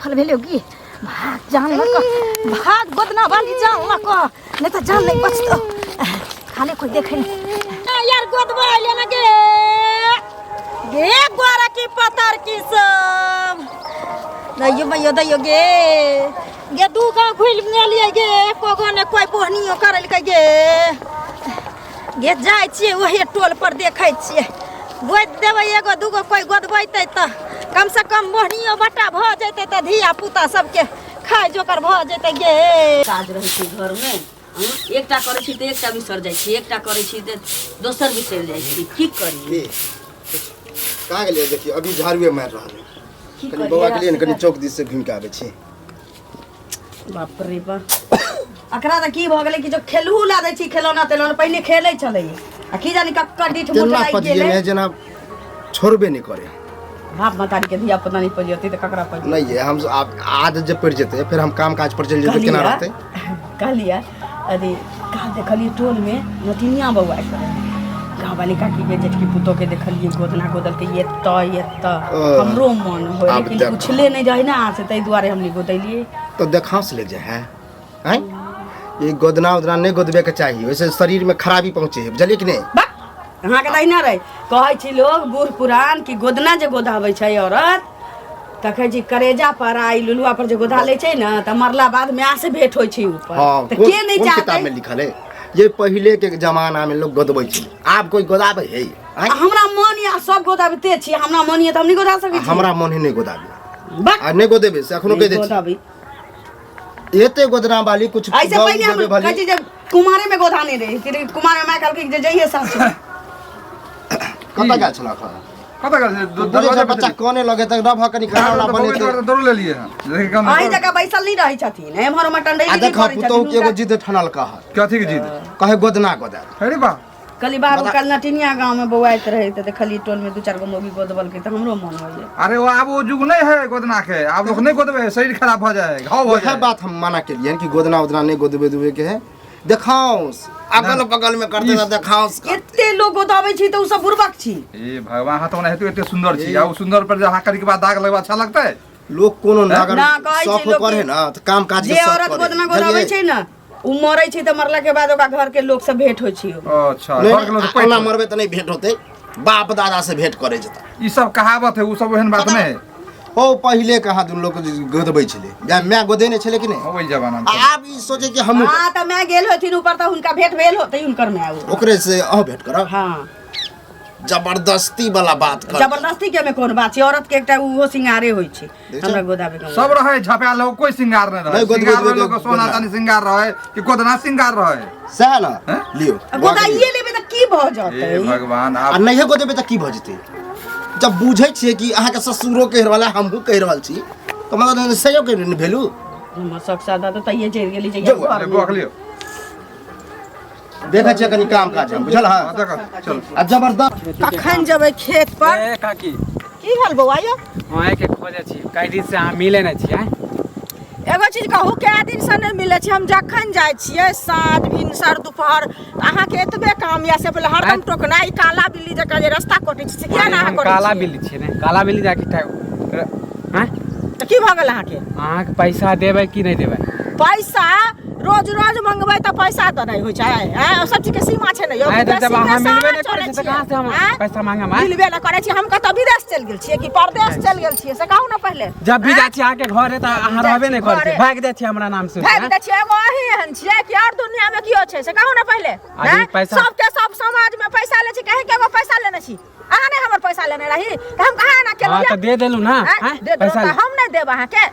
सफल भेलै की भाग जान लऽ कऽ भाग गोदना वाली जान लऽ कऽ नहि तऽ जान नहि बचतौ खाली कोइ देखै नहि ए, यार गोदबा अइले ना गे गे गोरा की पतर की सब दैयो मैयो दैयो गे गे दू गाँव घुलि गेलियै गे एको गो ने कोइ बोहनियो करलकै गे गे जाइ छियै ओहे टोल पर देखै छियै गोदि देबै एगो दूगो कोइ गोदबैतै तऽ कमसँ कम बोहनियो बट्टा भऽ जेतै तऽ धिया पुता सबके खाय जोकर भऽ जेतै गे। काज रहै छै घरमे, एकटा करै छी तऽ एकटा बिसरि जाइ छी, एकटा करै छी तऽ दोसर बिसरि जाइ छी। की करी? की कहाँ गेलियै? देखियौ, अभी झाड़ुए मारि रहल है। की कनि करियै? बौआ के लिए ने कनि चौक दिस से घुमि के आबै छी। बाप रे बाप, एकरा तऽ की भऽ गेलै कि जो खेलहु ला दै छी खेलौना तेलौना। पहिने खेलै छलै आ की जानी कक्कर डीठ मुठ तेना लागि पजिए गेलै। ने जेना छोड़बे नहि करे। बाप महतारी के धिया पुता नहि पजियतै तऽ ककरा पजियतै? नहीं ये हम आब आज जे पड़ि जेतै, फेर हम काम काज पर चलि जेबै, केना रहतै? कहलियै, अरे काल देखलियै टोलमे नटिनिया बौआ करे गाँव वाली काकी के जेठकी पुतोह के देखलियै गोदना गोदलके एतऽ एतऽ। ओ, हमरो मन होय, आब लेकिन देखो। पुछले नहि रही ने अहाँ से, ताहि दुआरे हम नहि गोदैलियै। तो देखांस ले जाए है हैं ये गोदना उदना नहीं गोदबे के चाहिए, वैसे शरीर में खराबी पहुंचे है, बुझलिए कि नहीं? बक, अहाँके तऽ अहिना रहै। कहै छी लोग बूढ़ पुरान कि गोदना जे गोदाबै छै औरत तऽ कहै छै करेजा पर आ ई लुलुआ पर जे गोदा लै छै ने तऽ मरला बाद माय से भेंट होइ छै ऊपर। हाँ। तऽ कोन के नहि कोन किताब चाहतै? में लिखल है? ये पहले के जमाना में लोग गोदबै छै, आब कोई गोदाबै है? आँय? आ हमरा मन या सब गोदाबिते छी, हमरा मन या तऽ हम नहि गोदा सकै छी। हमरा मन है नहीं गोदाबे। बक। आ नहीं गोदेबे से अखनो कह दै छी। गोदाबै। एते गोदना वाली कुछ ऐसे गौ पहले हम देबे भली। कहै छी जे कुमारे में गोधा नहीं रही, फिर कुमारे में माय कहलकै जे जइहे सासु। कतऽ गेल छलऽ एखन? कतऽ गेल छलै? बुझै छै दरवाजा बच्चा पर कोने लगे तक रह कनि खाना छलै। उना तऽ बौआ बनेतै। दुआरे दौड़ लेलियै हँ, लेकिन कम अहीं जकाँ बैसल नहि रहै छथिन, एम्हर ओम्हर आ टंडैली देख करै पुतोहु छथिन। के एगो हुनका जिद ठनलका हन। कथी के जिद? कहे गोदना गोदा। अरे बा कहली बाबू, काल्हि नटिनिया गाँव में बौआइत रहे तऽ देखलियै टोल में दू चारि गो मौगी गोदबलकै तऽ हमरो मन होइए। अरे वो आब वो युग नहीं है गोदना के, आब लोग नहीं गोदबे है, शरीर खराब हो जाए, घाव हो वएह जाए। बात हम मना केलियन कि गोदना उदना नहीं गोदबे दुबे के है, देखाउस अगल बगल में करते तऽ देखाउस करते। एते लोग गोदाबै छी तऽ ओ सब बुड़बक छी। ए भगवान, हाथ ओना हेतु एते सुंदर छी आ उ सुंदर पर जे अहाँ कनिक बाद दाग लगबा अच्छा लगतै? लोग कोनो ना अगर ना, कहै छै शौक लोक करे कि ना तऽ काम काज के जे शौक औरत करे। गोदना गोदाबै बुझलियै? छै ने ओ मरै छै तऽ मरला के बाद ओकरा घर के लोग सब भेंट होइ छै। अच्छा। नहीं, घर के लोग ओना मरबै तऽ नहीं भेंट होतै, बाप दादा से भेंट करे जेतै। ई सब कहावत है, उ सब एहन बात नहीं है। ओ पहिले कहाँ दुन लोग गोदबै छलै, या माय गोदेने छलै कि नहि? ओहि जमाना में। आ आब ई सोचे कि हमहूँ हाँ तऽ माय गेल होथिन ऊपर तऽ हुनका भेंट भेल होतै, हुनकर माय ओ। ओकरे से अहूँ भेंट करब। हाँ। जबरदस्ती वाला बात कर। जबरदस्ती के में कोन बात छै? औरत के एकटा उहो सिंगारे होइ छै। हमरा गोदाबे के सब रहे झपायल लोग, कोई सिंगार नहीं रहे। नहीं, गोद- सिंगार गोद- लोग गोद- सोना गोदना। चांदी सिंगार रहे कि गोदना सिंगार रहे? सएह ने। हैं? लियो आ बौआ के लियो। गोदाइए लेबै तऽ की भऽ हे जेतै? भगवान। आ आब नहिये गोदेबै तऽ की भऽ जेतै? जब बुझै छियै कि अहाँके ससुरो कहि रहल है, हमहूँ कहि रहल छी, तऽ मतलब सहियो के ने भेलू। हमर शौक सादा तऽ तैये चलि गेली जहिया जो, घर बौआ के लियो। देखै छियै कनि काम काज हम, बुझल? हँ। हाँ, देखो, चल। आ जबरदस्त। कखन जेबै खेत पर? ए काकी। की भेल बौआ यौ? अहाँके खोजै छी, कई दिन से अहाँ मिले नहि छी आँय। एगो चीज कहू, कए दिनसँ नहि मिलै छै? हम जखन जाइ छियै साँझ भिनसर दुपहर, तऽ अहाँके एतबे काम यऽ से पहिले हरदम टोकनाइ। काला बिल्ली जकाँ जे रस्ता कटै छै से किया ने अहाँ हम करै काला छियै? बिल्ली छियै ने, काला बिल्ली जाके आँय। तऽ की भऽ गेल अहाँके? अहाँके पैसा देबै कि नहि देबै? पैसा रोज रोज मंगबै तऽ पैसा तऽ नहि होइ छै आँय? सब चीजके सीमा छै ने यौ। आँय, तऽ जब विदेशी अहाँ मे मिलबे सारा नहि करै चलै छियै तऽ कहाँ से हम आँय? पैसा मांगब आँय? मिलबे नहि करै छी, हम कतऽ विदेश चलि गेल छियै कि परदेश चलि गेल छियै, से कहू ने पहिले। जब भी आँय? जाइ छी अहाँके घरे तऽ अहाँ जाइ रहबे छी नहि करै छियै, घरे। भागि जाइ छियै हमरा नाम सुनि भागि दै छियै। एगो अहीं एहन छियै कि आओर दुनिया मे केओ छै, से कहू ने पहिले। आदमी आँय? पैसा- सबके सब समाज मे पैसा लै छै, कहीं के एगो पैसा लेने छी अहाँ? नहि हमर पैसा लेने रही तऽ हम कहाँ एना केलहुँ? हाँ तऽ दे देलू ना। आँय? आँय? दे देलहुँ पैसा तऽ हम नहि देब अहाँके।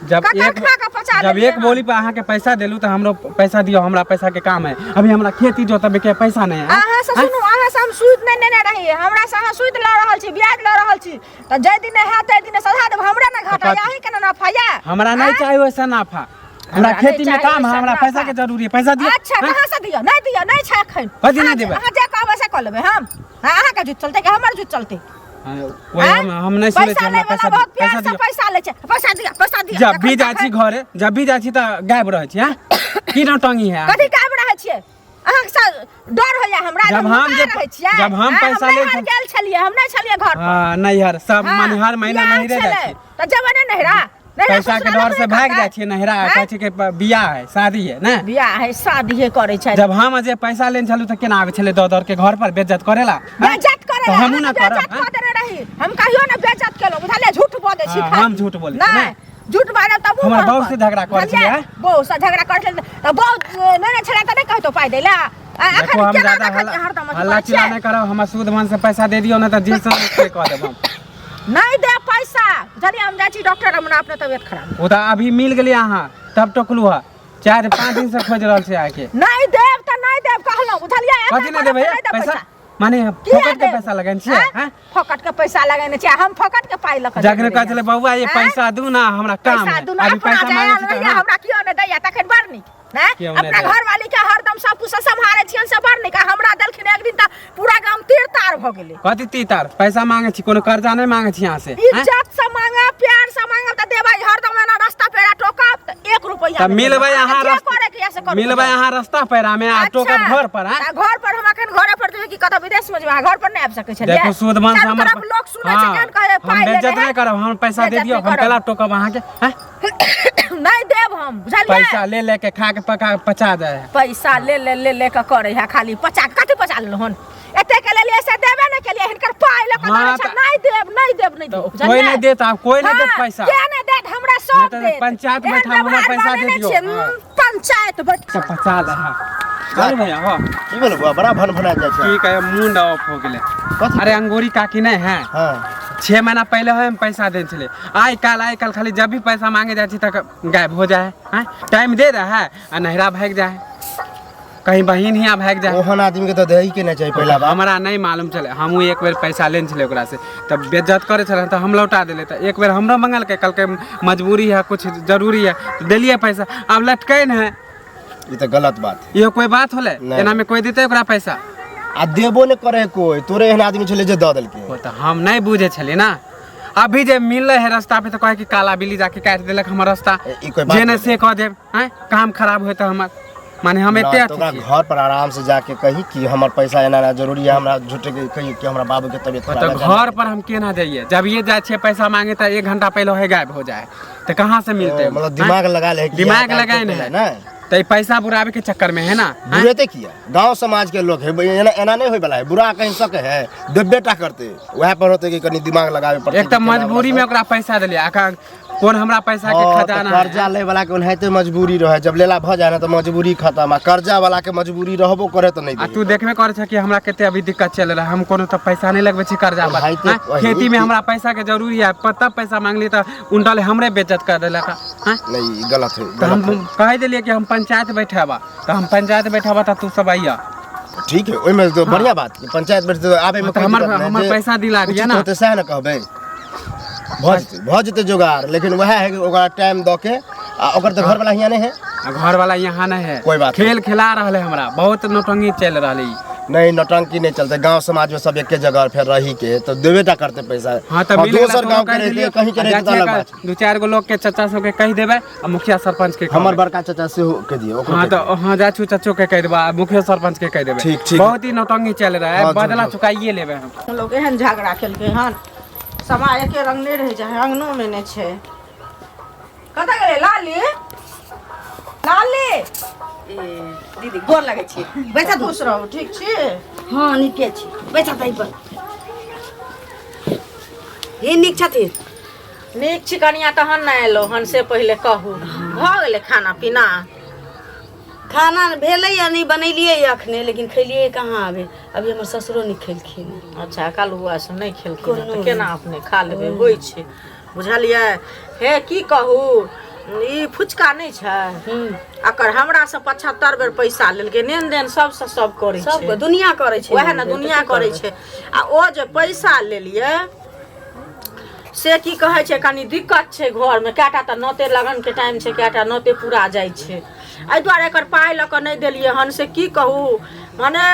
जब ककर एक खा कऽ पचा जब देलियै एक अहाँ? बोली पर अहाँके पैसा देलू तऽ हमरो पैसा दियौ, हमरा पैसा के काम है, अभी हमरा खेती जोतबे के पैसा नहीं है। अहाँ से सुनू, अहाँ से हम सूद नहि लेने रही, हमरा से अहाँ सूद लऽ रहल छी, ब्याज लऽ रहल छी, तऽ जाहि दिन हैत ताहि दिन सधा देब। हमरा ने घाटा कथी? अहीं के ने नफा यऽ। हमरा नहीं आँय? चाहिए वैसा नाफा, हमरा हमरा खेती नहि में काम है, चाही हमरा वैसा पैसा के नाफा। जरूरी है, पैसा दियौ। अच्छा। आँय? कहाँ से दियौ? नहि दियौ, नहि छै एखन। कथी नहि अहाँ- देबै? अहाँ जे कहबै से कऽ लेबै हम। हाँ, अहाँके जुत चलतै कि हमर जुत चलतै? हाँ, कोई आँय? हम नहीं सुनै छी। पैसा हमरा लै वाला पैसा बहुत दियौ, प्यार पैसा से दियौ। पैसा लै छै, पैसा दिअ, पैसा दिअ। जब भी जखन जाइ छी तखन- घरे, जब भी जाइ छी तऽ गायब रहै छी। हाँ, की नौटंकी है? कथी गायब रहै छियै? अहाँके डर होइया हमरा? जब जब हम हम जे- रहै छियै। जब हम आँय, पैसा लै नैहर छी- गेल छलियै, हम नहि छलियै घर पर। हाँ, नैहर सब हाँ, माने हर महीना बियाह नैहरे जाइ छलै, छी। तऽ जेबै ने नैहरा? नैहरा पैसा के ससुरा डर से नहि भागि करतै? जाइ छियै नैहरा, कहै छै कि बियाह है, शादी है ने। बियाह है, शादी है करै छै। जब हम जे पैसा लेने छलहुँ तऽ केना आबै छलै दऽ दऽ के घर पर बेज्जत करेला? बेज्जत करे तऽ हमहूँ ना करब। बेज्जत कऽ देने रही हम, कहियो ना बेज्जत केलहुँ, बुझलियै? झूठ बजै छी हाँ, खाली। हम झूठ बोलै छी, नहि ने? झूठ बाजब तब हमर बहू से झगड़ा करै छलियै, बुझलियै? बहू से झगड़ा करै छलियै तऽ बहू नहि ने छलै तऽ नहि कहतो पाइ दै लए। आ देखो एखन हम केना ज्यादा देखै हल्ला छियै हरदम अथी हल्ला करै चिल्ला छियै? नहि करब, हमरा सूद मन से पैसा दे दियौ, नहि तऽ जी से कऽ देब हम। नहि देब पैसा, बुझलियै? हम जाइ छी डॉक्टर, हमरा अपने तबियत खराब। ओ तऽ अभी मिल गेलियै अहाँ तब टोकलू हँ, 4-5 दिन से खोजि रहल छै अहाँके। नहि देब तऽ नहि देब कहलहुँ, बुझलियै? कथी नहि देबै? नहि देब। पैसा माने किया फोकट के देब? पैसा लगेने छियै? आँय? हैं? फोकट के पैसा लगेने छियै? हम फोकट के पाइ लऽ कऽ जखन देने कहै छलै रहियै। बौआ ये आँय? पैसा दू ना, हमरा काम पैसा है, दू ना, अभी अपना पैसा जे मांगे आयल छी तऽ रहियै हाँ। हमरा कियो नहि दैया तखन बड़ नीक ने। कियो नहि अपना दैया। घरवाली के हरदम सब कुछ सम्हारे छियन से बड़ नीक, आ हमरा देलखिन एक दिन तऽ पूरा गाम तीर तार भऽ गेलै। कथी तीतार? पैसा मांगे छी, कोनो कर्जा नहि मांगे छी अहाँ से, हैं? इज्जत से मांगब, प्यार से मांगब तऽ देबै। हरदम एना रास्ता पेड़ा टोकब तऽ एक रुपैआ तऽ नहि मिलबै देबै। अहाँ जे रास्ता करे के यऽ से करू। मिलबै अहाँ रास्ता पैरा में आ टोकब घर पर, हैं? तऽ घर पर हम अखन घरे पर जेबै कि कतऽ विदेश में जेबै? अहाँ घर पर नहि आबि सकै छलियै? देखो सूद मन से चारू हमर तरफ लोक सुनै छै हाँ, केहन कहै हम पाइ लेने बेज्जत है। नहि करब, हम पैसा दे बेज्जत दियौ, नहि हम करब। केला टोकब अहाँके, हैं? नहि देब हम, बुझलियै? पैसा ले ले के खा के पका के पचा जाए है। पैसा ले ले ले ले के करे है खाली पचा के। कथी पचा लेलहुँ हन? एते के लेलियै से देबे नहि केलियै, हिनकर पाइ लऽ कऽ हाँ, दऽ दै छै। तऽ- नहि देब, नहि देब, नहि तऽ देब, कोइ नहि देत आब, कोइ नहि देत हाँ, पैसा। के नहि देत? हमरा सब नहि तऽ देत। पंचायत एहन बैठाम, हमरा व्यवहार पैसा दे बनेने दियौ। छियै, हाँ। पंचायत बैठ सब पचा ले है। चलू भैया हो। की भेल बौआ, बड़ा भन भना जाइ छै। की कहे, मूड ऑफ हो गेलै। कथी? अरे अंगूरी काकी नहि है? हाँ। 6 महीना पहले हम पैसा देने छलै, आइ काल्हि आइ काल्हि खाली जब भी पैसा मांगे जाइ छी तक गायब हो जाए है। टाइम दे रहा है आ नहिरा भागि जाए है, कहीं बहिन हियाँ भागि जाए। ओहन आदमी के तऽ दै के नहि चाही पहिला बात। हमरा नहि मालूम छलै, हमहूँ एक बेर पैसा लेने छलै ओकरासँ तऽ बेज्जत करै छलै तऽ हम लौटा देलियै। तऽ एक बेर हमरो मंगलकै, कहलकै मजबूरी है, कुछ जरूरी है, तऽ देलियै पैसा, आब लटकै ने है। ई तऽ गलत बात है। इहो कोई बात होलै? नहि। एनामे कोई देतै ओकरा पैसा? आ देबो नहि करे कोई, तोरे एहन आदमी छलै जे दऽ देलकै। ओ तऽ हम नहि बुझै छलियै ना। अभी जे मिललै है रास्ता पे तऽ कहै कि काला बिल्ली जाके काटि देलक हमर रास्ता। ई कोई बात जे नहि भेलै? से कऽ देब, आँय, काम खराब होतै हमर, माने हम एते नहि, तऽ अथी ओकरा छियै। घर पर आराम से जाके कही कि हमर पैसा एना एना जरूरी है हमरा, झूठे के कही कि हमरा बाबू के तबियत खराब तऽ है। घर पर हम केना जाइए? जब ये जाइ छियै पैसा मांगे तऽ 1 घंटा पहिले है गायब हो जाए, तऽ कहाँ से मिलते? ओ, मतलब दिमाग लगा ले कि दिमाग यहाँ लगाए काम ने है है ना। तऽ ई पैसा बुराबे के चक्कर में है ना, आँय? बुरेते किया, गांव समाज के लोग है, एना एना नहीं होय वाला है, बुरा कहीं सके है देबे टा करते, वएह पर होते कि कनी दिमाग लगावे पड़ते। एक तऽ मजबूरी में ओकरा पैसा देलियै, आ कोन हमरा पैसा के हाँ, तऽ खजाना है? कर्जा ले वाला के ओनाहिते मजबूरी रहे, जब लेला भ जाए ना तऽ मजबूरी खत्म, आ कर्जा वाला के मजबूरी रहबो करे तऽ नहीं आ देही। तू देखबे करे छ कि हमरा कते अभी दिक्कत चल रहा है, हम कोनो तऽ पैसा नहीं लगबै छी कर्जा पर। ओनाहिते आँय? वही खेती में कि- हमरा पैसा के जरूरी है, तब पैसा मांगली तऽ उल्टा हमरे बेइज्जत कर देलक, आँय? नहीं, ई गलत है, तऽ हम गलत है। कहि देलियै कि हम पंचायत बैठेबा, तऽ हम पंचायत बैठेबा तऽ तू सब अइया। ठीक है, ओहिमे तो बढ़िया बात है, पंचायत बैठ तो आबे में हाँ, तऽ कोई हमर दिक्कत नहीं, हमर जे पैसा दिला दिया उचित ना। होतै सएह ने कहबै। भऽ जेतै, भऽ जेतै जोगाड़, लेकिन वएह है कि ओकरा टाइम दऽ के, आ ओकर तऽ घरवाला हियाँ नहि है। आ घरवाला यहाँ नहीं है। कोई बात खेल खिला रहल है हमरा, बहुत नौटंकी चलि रहल है ई। नहीं, नौटंकी नहीं चलते, गांव समाज में सब एके जगह फिर रही के तो देबे टा करते पैसा। हाँ तऽ और मिल गेला दोसर तऽ गांव के कहि रहते देलियै, कहीं के आ रहते तऽ जाइ अलग छियै बात। दू चारि गो लोग के चाचा सबके कहि देबै आ मुखिया सरपंच के हमर कहबै। बड़का चाचा सेहो कहि दियौ, ओकरो हाँ कहि तऽ दियौ। हाँ जाइ छी चचो के कहि देबै आ मुखिया सरपंच के कहि देबै। ठीक, ठीक। बहुत ही नौटंकी चलि रहा है, हाँ, बदला जरूर। चुकाइए लेबै हम। लोग एहन झगड़ा केलकै हन, समय एके रंग नहि रहै छै, अंगनो मे नहि छै। कतऽ गेलै लाली? लाली! ए दीदी, गोर लगै छी, बैठा। खुश रहू, ठीक छी? हँ, नीके छी, बैठा तै पर। हे, नीक छथिन? नीक छी कनिया, तहन ने एलहुँ हन, से पहिले कहू, भऽ गेलै खाना पीना? खाना भेलै या नहि बनेलियै अखने, लेकिन खेलियै कहाँ अभी, अभी हमर ससुरो नहि खेलखिन। अच्छा, काल्हि हुआ से नहि खेलखिन हन, तऽ कोनो केना अपने खा लेबै? होइ छै, बुझलियै? हे की कहू, ई फुचका नहि छै, एकर हमरा से 75 बेर पैसा लेलकै, लेन देन सबसँ सब करै सब छै। दुनिया करै छै। वएह ने, तऽ दुनिया की करै करबै? छै। आ ओ जे पैसा लेलियै से की कहै छै, कनि दिक्कत छै घरमे, कएटा तऽ नोते लगनके टाइम छै, कएटा नोते पूरा जाइ छै, एहि दुआरे एकर पाइ लऽ कऽ नहि देलियै हन। से की कहू, मने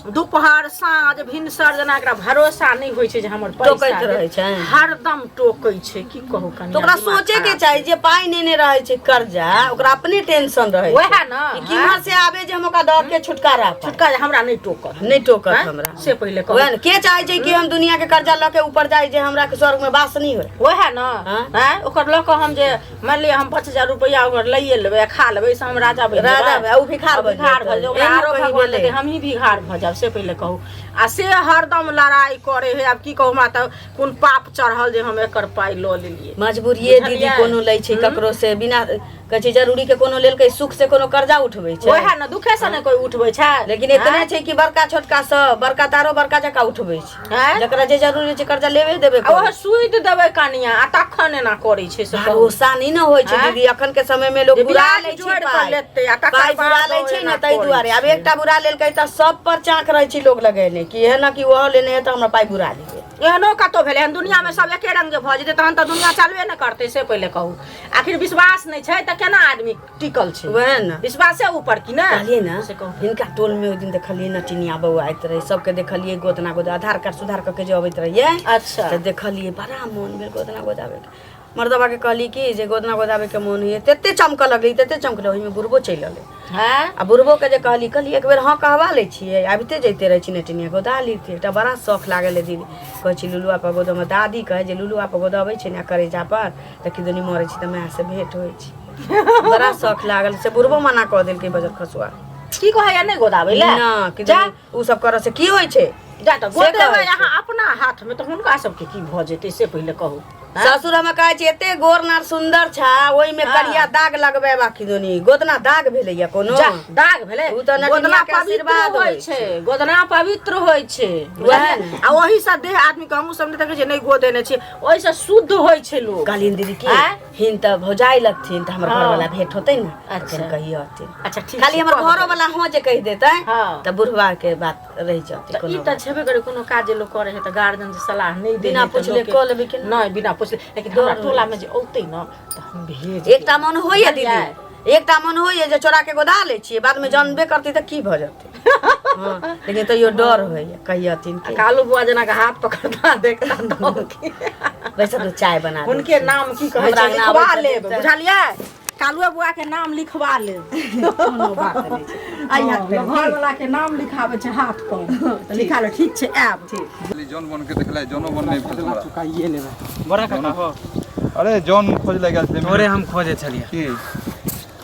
दुपहर साँझ भिनसर जेना एकरा भरोसा नहि होइ छै जे हमर पैसा टोकैत देत। रहै छै। हरदम टोकै छै की कहू कनिया तऽ ओकरा दिमाग सोचे के खराब। चाही जे पाइ नेने रहै छै कर्जा ओकरा अपने टेंशन रहै छै। वएह ने कि किम्हर से आबे जे हम ओकरा दऽ के छुटकारा पाबी। छुटका जे हमरा नहि टोकत नहि टोकत आँय? हमरा से पहिले कहू वएह ने के चाहै छै कि हम दुनिया के कर्जा लऽ के ऊपर जाइ जे हमरा के स्वर्ग में वास नहि होय वएह ने हाँ? आँय ओकर लऽ कऽ हम जे मानि लिअ हम 5000 रुपैआ ओकर लैए लेबै आ खा लेबै से हम राजा बनि राजा जेबै। आ उ भिखार बनि भिखार भऽ जेतै। जेबै ओकरा एहनो आरो कहीं भगवान भेलै। देतै हमही भिखार भऽ जायब से पहिले कहू आ से हरदम लड़ाइ करे है आब की कहू हमरा तऽ कोन पाप चढ़ल जे हम एकर पाइ लऽ लेलियै मजबूरिये दीदी बुझलियै? कोनो लै छै ककरो से बिना कहै छै जरूरी के कोनो लेलकै सुख से कोनो कर्जा उठबै छै वएह ने दुखे से ने कोई उठबै छै लेकिन एतने छै कि बड़का छोटका सब बड़का तारो बड़का जकाँ उठबै छै आँय? जकरा जे जरूरी छै कर्जा लेबे देबे आ ओहे सुति देबै कनिया आ तखन एना करै छै से कहू। भरोसा नहि ने होइ छै आँय? दीदी अखन के समय में लोग जे बुरा ब्याज लै छै जोड़ि कऽ पाइ लेतै आ तकर पाइ बुरा बाद लै ओ छै एना ने ताहि करै दुआरे आब छै। एकटा बुरा लेलकै तऽ सब पर चाँक रहै छै लोग लगेने कि एहन ने कि ओहो लेने है तऽ हमरा पाइ बुरा लेबै एहनो कतौ भेलै हन दुनिया में सब एके रंग जे भऽ जेतै तहन तऽ दुनिया चलबे ने करतै से पहिले कहू आखिर विश्वास नहि छै तऽ केना आदमी टिकल छै वएह ने विश्वासे ऊपर की ने कहलियै ने से कहू हिनका टोल में ओहि दिन देखलियै नटिनिया बौआ आइत रहै सबके देखलियै गोदना गोदा आधार कार्ड सुधार कऽ के जे अबैत रहियै अच्छा तऽ देखलियै बड़ा मोन भेल गोदना गोदाबैके मर्दबाके कहली कि जे गोदना गोदाबैके मोन होइए तते चमकऽ लगलै तते चमकलै ओहिमे बुढ़बो चलि एलै हैं आ बुढ़बोके जे कहली कहली एक बेर हँ कहबा लै छियै आबिते जइते रहै छी नटिनिया गोदा लितियै एकटा बड़ा शौख लागल है दीदी कहै छी लुलुआ पर गोदोमे दादी कहै जे लुलुआ पर गोदबै छै ने करेजा पर तऽ किदनी मरै छी तऽ मायसँ भेँट होइ छै बड़ा शौख लागल से बुढ़बो मना कऽ देलकै बजर खसुआ की कहैया नहि गोदाबै लए ना जा किदनी उ सब करऽ से की होइ छै जा तऽ से गोदेबै कहै छै। अहाँ अपना हाथमे तऽ हुनका सबके की भऽ जेतै से पहिले कहू ससुर हम कहै छै एते गोर नार सुंदर छा ओहिमे करिया दाग लगबे बाकी दोनी गोदना दाग भेलैया कोनो जा दाग भेलै उ तऽ नटिनिया गोदना के पवित्र आशीर्वाद होइ होइ छै गोदना पवित्र होइ छै वएह बुझलियै? आ ओहि से देह आदमी के हमहूँ सब नहि देखै छियै नहि गोदेने छियै ओहि से शुद्ध होइ छै लोक कहलियनि दीदी की आँय? हिन तऽ भौजाइ लगथिन तऽ हमर हँ। घरवाला भेंट होतै ने अच्छा। तखन कहियथिन अच्छा ठीक खाली छै, हमर कह देबै। घरो वाला हँ जे कहि देतै हँ। तऽ बुढ़वा के बात रहि जेतै तऽ ई कोनो तऽ छेबे करे कोनो काज जे लोक करे है तऽ गार्जियन से सलाह नहि दे बिना पुछले कऽ लेबै कि नहि? नहि बिना पुछले लेकिन हमरा डर टोला में जे औतै ने तऽ हम भेज एकटा मन होइए दीदी बुझलियै? एकटा मन होइए जे चोरा के गोदा लै छियै बादमे जानबे करतै तऽ की भऽ जेतै हँ लेकिन तैयो डर होइए कहियथिन आ कि कालू बुआ जेना के हाथ पकड़ता देखता तऽ की वैसे तो चाय बना दै हुनके छी। नाम की कहै हमरा छै अंगना लिखवा आबै छथिन लेब तऽ- बुझलियै कालुए बुआ के नाम लिखवा लेब कोनो बात नहि छै आइ हाथ पैर घर वाला के नाम लिखाबै छै हाथ पर तऽ लिखा ले ठीक छै आयब खाली जौन बन के देखले जौनो बन नहीं भेल हमरा चुकाइए लेबै बड़ा काका हो अरे जौन खोज ले गेल छलै तोरे हम खोजे छलियै की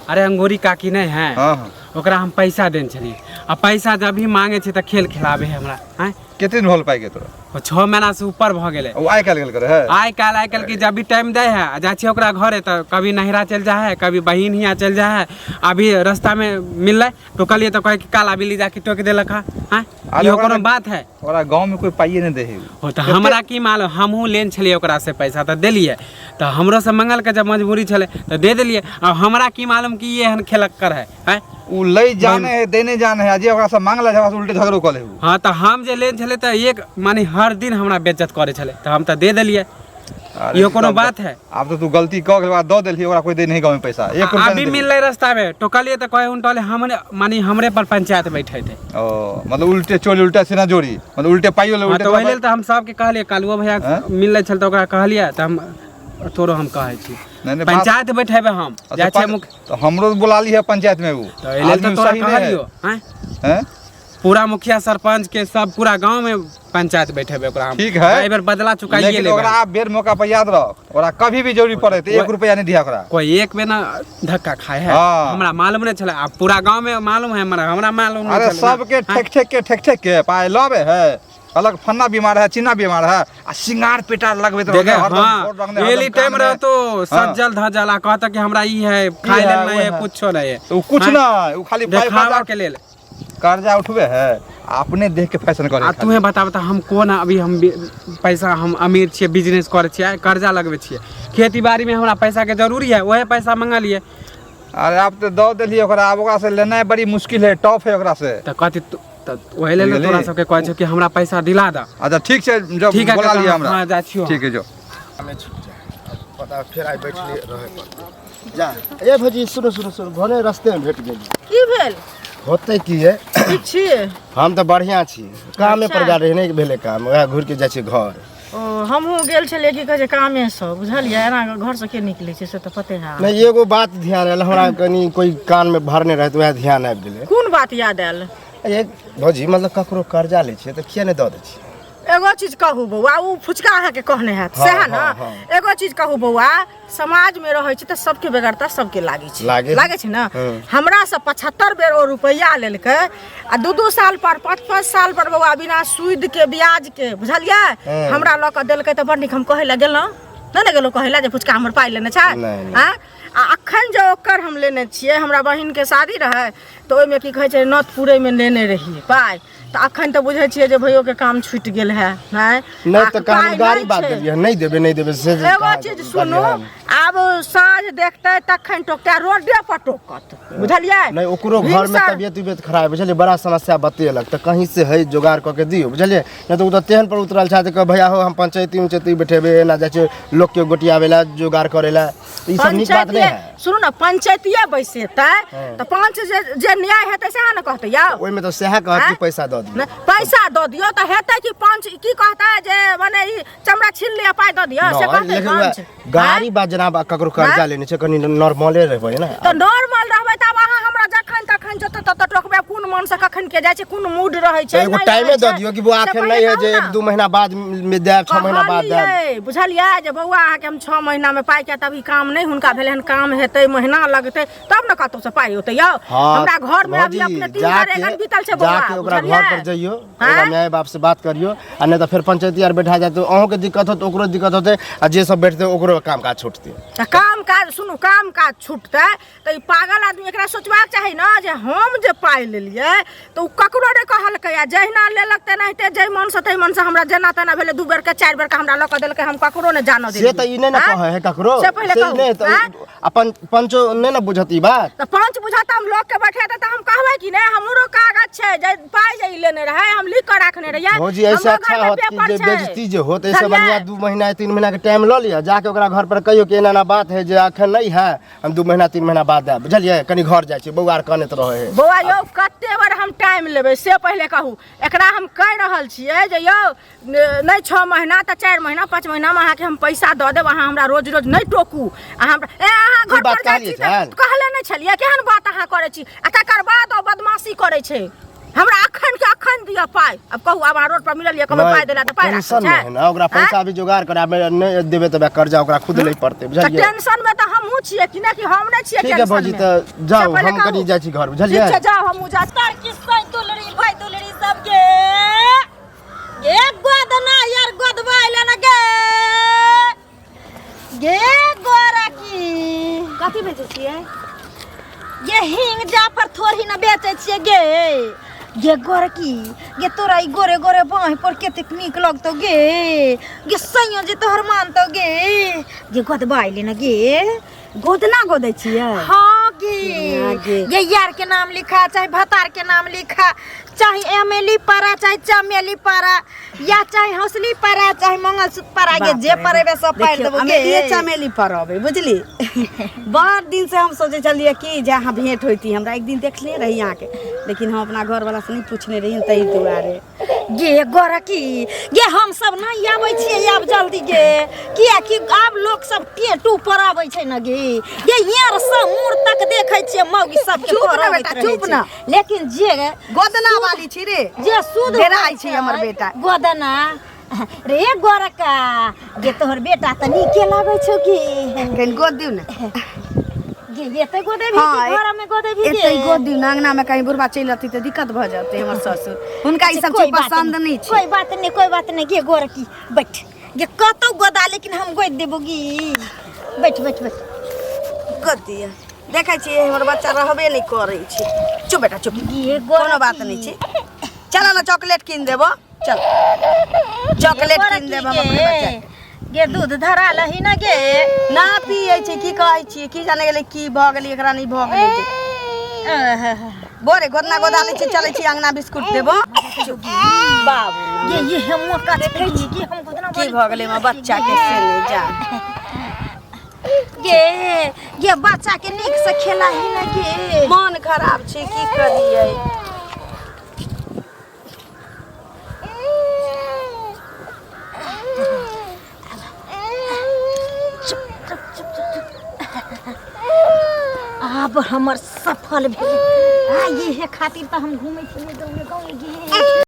अरे अंगूरी काकी नहीं है हाँ हाँ ओकरा हम पैसा देने छलियै आ पैसा जब भी मांगे छै तऽ खेल खेलाबे है हमरा आँय कते दिन होल पाइ के तोरा ओ 6 महीना से ऊपर भऽ गेलै ओ आइ काल्हि गेल करे है आइ काल्हि आइ काल्हि के जब भी टाइम दै है आ जाइ छियै ओकरा घरे तऽ कभी नहिरा चलि जाइ है कभी बहिन हियाँ चलि जाइ है अभी रास्तामे मिललै टोकलियै तऽ कहै कि काल अभी ले जाके टोकि देलक हँ आँय अरे इहो ओकरा कोनो बात है ओकरा गाँव में कोई पाइए नहीं दे है हो तऽ हमरा की मालूम हमहूँ लेने छलियै ओकरासँ पैसा तऽ देलियै तऽ हमरोसँ मंगलके जब मजबूरी छलै तऽ दे देलियै आब हमरा की मालूम कि ई एहन खेलक्कर है आँय उ लै जाने है देने जाने है जे ओकरा से मांगला है ओकरा से उल्टे झगड़ो कऽ ले उ हँ तऽ हम जे लेने छलियै तऽ एक माने हर दिन हमरा बेज्जत करै छलै तऽ हम तऽ दे देलियै अरे इहो कोनो तब- बात है आब तो तू गलती कऽ के बाद दऽ देलही ओकरा कोई दे नहीं गाँव में पैसा एक रुपया अभी नहीं देलही। मिललै रास्ता में टोकलियै तऽ कहै उनटले हमरे माने हमरे पर पंचायत बैठे थे ओ मतलब उल्टे चोरी उल्टा सीना जोड़ी मतलब उल्टे पाइयो ले हाँ उल्टे तऽ ओहि लेल तऽ हम सबके कहलियै कालुओ भैया हैं? मिललै छल तऽ ओकरा कहलियै तऽ हम तोरो हम कहै छी नहीं, नहीं, बात- पंचायत बैठेबै हम अच्छा, जाइ छियै तो हमरो बुला ली है पंचायत में उ तऽ एहि लेल तऽ आदमी तोरा सही नहीं है। कहलियौ हैं हैं? पूरा मुखिया सरपंच के सब पूरा गांव में पंचायत बैठेबै ओकरा हम ठीक है। एहि बेर बदला चुकाइए लेकिन लेबै ओकरा आप बेर मौका पर याद रख ओकरा कभी भी जरूरी पड़े तो एक रुपया नहीं दिया ओकरा कोई एक बेर ना धक्का खाए है हाँ। हमरा मालूम नहीं छलै आब पूरा गांव में मालूम है हमरा हमरा मालूम नहीं अरे छलै ना। सबके ठेक ठेक के ठेक ठेक के पाय लबे है अलग फन्ना बीमार है चिन्ना बीमार है आ सिंगार पेटार लगबैत देखे रहतै, हरदम हाँ गोर रंगने, हरदम एली टाइम कान में। रहतो सज्जल धजल आ कहता कि हमरा ई है खाए है, लेल वो नहीं है है। कुछो नहीं है तो उ कुछ हाँ? ना उ खाली पाय देखावा कर्जा के लेल कर्जा उठबे है आ अपने देख के फैशन करे आ तूहे बता बता हम कोन अभी हम पैसा हम अमीर छियै बिजनेस करै छियै कर्जा लगबै छियै खेती बाड़ी में हमरा पैसा के जरूरी है वहे पैसा मंगलियै अरे आप तो दऽ देलियै ओकरा आब ओकरा से लेनाइ बड़ी मुश्किल है टफ है ओकरा से तऽ कथी तऽ ओहि लेल ने बुझलियै? तोरा सबके कहै छौ कि हमरा पैसा दिला दऽ अच्छा ठीक छै जब ठीक है बोला काका, लिअ हमरा हाँ जाइ छियौ ठीक है जो हमें छूट जाए अब पता फेर आइ बैठले रहे पड़तै जा ए भौजी सुनो सुनो सुनो भने रास्ते में भेट गेली की भेल होतै की है ठीक छी? हम तऽ बढ़िआँ छी। कामे पर अच्छा। जा रही नहि भेलै काम, वएह घुरि के जाइ छी घर। ओ हमहूँ गेल छलियै की कहै छै कामेसँ, बुझलियै? एना घरसँ के निकलै छै से तऽ पते है। नहि, एगो बात ध्यान आयल हमरा, कनि कोइ कानमे भरने रहै तऽ वएह ध्यान आबि गेलै। कोन बात याद आयल? ए भौजी, मतलब ककरो कर्जा लै छियै तऽ किया नहि दऽ दै छियै? एगो चीज कहू बौआ, ओ फुचका अहाँके कहने हैत। हँ, सएह ने? हँ, हँ। एगो चीज कहू बौआ, समाजमे रहै छै तऽ सबके बेगरता सबके लागै छै। लागै। लागै छै ने? हँ। हमरा से 75 बेर ओ रुपैआ लेलकै आ 2-2 साल पर, 5-5 साल पर बौआ, बिना सूद के ब्याज के, बुझलियै? हँ। हमरा लऽ कऽ देलकै तऽ बड़ नीक। हम कहै लए गेलहुँ नहि ने, गेलहुँ कहै लए जे फुचका हमर पाइ लेने छै। नहि, नहि। आँय? आ अखन जे ओकर हम लेने छियै, हमरा बहिनके शादी रहै तऽ ओहिमे की कहै छै नत पुरैमे लेने रहियै पाइ, तऽ अखन तऽ बुझै छियै जे भैयोके काम छुटि गेल है। आँय? नहि आ तऽ कहलहुँ पाइ गाड़ी नहि बात छै। देलियै, नहि देबै नहि देबै से जे एगो कहाँ चीज सुनू, कहलियै। आब साँझ देखतै तखन टोकतै आ रोडे पर टोकत, बुझलियै? नहि, ओकरो घरमे भिनसर- तबियत उबियत खराब बुझलियै, बड़ा समस्या बतेलक, तऽ कहीं से है जोगाड़ कऽ के दियौ, बुझलियै? नहि तऽ ओ तऽ तेहन पर उतरल छै तऽ भैया हो, हम पंचायती उंचायती बैठेबै, एना जाइ छै लोकके गोटियाबै लए, जोगाड़ करै लए, तऽ ई सब नीक बात नहि पंचायतीये है। सुनू ने, पंचायतीये बैसेतै हँ। तऽ पंच जे जे न्याय हेतै सएह ने कहतै यौ? ओहिमे तऽ सएह कहत कि आँय? पैसा दऽ दियौ। नहि, पैसा दऽ दियौ तऽ हेतै कि पंच की कहतै जे मने ई चमड़ा छीन लिअ पाइ दऽ दिअ, से नहि, कहतै लेकिन पंच? वएह गाड़ी बात जेना आब ककरो कर्जा आँय? लेने छै, कनि नॉर्मले रहबै ने। तऽ नॉर्मल रहबै तऽ आब अहाँ हमरा जखन तखन जतऽ ततऽ टोकबै? कोन मन से कखन के जाइ छै, कोन मूड रहै छै, तऽ एगो नहि टाइमे रहै दऽ छै। दियौ कि बौआ से एखन पहिले नहि है कहू जे ने। 1-2 महीना बाद मे देब, 6 महीना बाद देब। कहलियै, बुझलियै, जे बौआ अहाँके हम 6 महीनामे पाइ के तभी काम नहि हुनका भेलै हन, काम हेतै महीना लगतै तब ने कतौसँ पाइ औतै यौ। हाँ, हमरा घरमे अभी भौजी, अपने 3 घर जाके एखन बीतल छै बौआ, जाके ओकरा घर बुझलियै? पर जइयो, आँय? ओकरा माय बाप से बात करियो, आ नहि तऽ फेर पंचायती आर बैठा जायत, अहूँके दिक्कत होत, ओकरो दिक्कत होतै, आ जे सब बैठतै ओकरो काम काज छूटतै। तऽ काम काज सुनू, काम काज छूटतै तऽ ई पागल आदमी, एकरा सोचबाक चाही ने जे हम जे पाइ लेलियै तऽ ओ ककरो नहि कहलकै, आ जहिना लेलक तेनाहिते जाहि मनसँ ताहि मनसँ हमरा जेना तेना भेलै, 2 बेरके 4 बेरके हमरा लऽ कऽ देलकै, हम ककरो नहि जानऽ से तऽ ई नहि ने आँय? कहै है ककरो। से पहिले से कहू, नहि तऽ आँय? अपन पंचो नहि ने बुझत ई बात। तऽ पंच बुझत, हम लोकके बैठेतै तऽ हम कहबै कि नहि हमरो कागज छै जे पाइ जे ई लेने रहै, हम लिख कऽ राखने रहियै। भौजी, ऐसे हमरो अच्छा घरमे होत कि पेपर जे छै। बेइज्जती जे होत, ऐसे बुझलियै? बढ़िया 2 महीना 3 महीना के टाइम लऽ लिअ, जाके ओकरा घर पर कहियौ कि एना एना बात है जे अखन नहीं है, हम 2 महीना 3 महीना बाद आयब, बुझलियै? कनि घर जाइ छी, बौआ आर कनैत रहै है। बौआ यौ, कते बेर हम टाइम लेबै से पहिले कहू। एकरा हम कहि रहल छियै जे यौ नहि 6 महीना तऽ 4 महीना 5 महीनामे अहाँके हम पैसा दऽ देब, अहाँ हमरा रोज रोज नहि टोकू। अहाँ हमरा ए अहाँ घर ई बात पर जाइ छी कहलियै तऽ छल? कहले नहि छलियै? केहन बात अहाँ करै छी? आ तकर बाद ओ बदमाशी करै छै, हमरा अखन के अखन दिअ पाइ। आब कहू, आब अहाँ रोड पर मिललियै, कहबै पाइ देला तऽ पाइ राखल टेंशन छै? में है ना, ओकरा पैसा भी जोगाड़ कराबे नहीं देबे तऽ कर्जा ओकरा खुद लै पड़तै, तऽ बुझलियै? टेंशन में तऽ हमहूँ छियै कि नहि कि हम नहि छियै ठीक है टेंशन भौजी, में? तऽ जाउ, से पहिले हम कनि कहू। जाइ छी घर, ठीक बुझलियै? छै, जाउ, हमहूँ जाइ छी। तर किस्सा दुलरी भाई दुलरी सबके एक गोदना यार गोदवा अइले न गे, गे गोरा की कथी बेचै छियै? ये हिंग जाफर थोड़ी न बेचै छियै गे। गे गोरकी गे, तोरा ई गोरे गोरे बाँहि पर कतेक नीक लगतौ गे। गे सैयो जे तोहर मानतौ गे। गे गोदवा अइले न गे। गोदना गोदै छियै? हाँ गे। हाँ गे। गे यार के नाम लिखा, चाहे भतार के नाम लिखा, चाहे एमेली पारा, चाहे चमेली पारा, या चाहे हौसली पारा, चाहे मंगलसूत्र पारा, गे जे परेबे सब पारि देखियौ, देबो अमेलिए गे। चमेली पड़बै, बुझली? बड़ दिन से हम सोचै छलियै कि जे अहाँ भेंट होइती हमरा। एक दिन देखले रही अहाँके, लेकिन हम अपना घरवला से नहि पूछने रही ताहि दुआरे। गे गोरकी गे, हम सब नहीं आबै छियै आब जल्दी गे, कियाकि आब लोक सब टेटू पर आबै छै न गे। गे यार सब मुड़ तक देखै छियै मौगी सबके चुप ना पढ़ाबैत बेटा, रहै चुप छै। ना। लेकिन जे गोदना वाली छी रे, जे शुद्ध डेराइ होइ छै हमर बेटा। गोदना रे गोरका गे, तोहर बेटा तऽ नीके लागै छौ गे। कनि गोद दियौ ने। गे एते गोदेबही हाँ, कि घरमे गोदेबही गे? एतै गोद दियौ ने, अंगना में कहीं बुढ़बा चलि अथी तऽ दिक्कत भऽ जेतै हमर ससुर, हुनका ई सब कोई चीज बात पसन्द नहि छै। कोई बात नहीं, कोई बात नहीं गे गोरकी, बैठ गे, कतौ गोदा लेकिन हम गोद देबो गे। बैठ बैठ बैठ, गोद दिअ। देखै छियै, हमर बच्चा रहबे नहि करै छै। चुप बेटा चुप। गे कोनो बात नहि छै, चल ने चॉकलेट कीन देबो, चल चॉकलेट कीन देबो हम अपने बच्चा के। गे दूध धरा लही ना गे। ना पियै छै, की कहै छियै, की जाने गेलै की भऽ गेलै एकरा, नहि भऽ गेलै जे। बोरे गोदना गोदा लै छै, चलै छी अंगना, बिस्कुट देबो बाबू। गे ये हम मौका देखै छी कि हम गोदना की भऽ गेलै हमर बच्चा के से नहि जान। गे गे बच्चा के नीक से खेलाही ना गे। मन खराब छै, की करियै? आब हमर सफल भेल। आ इहे खातिर तऽ हम घूमै छियै गाँव गाँव गे।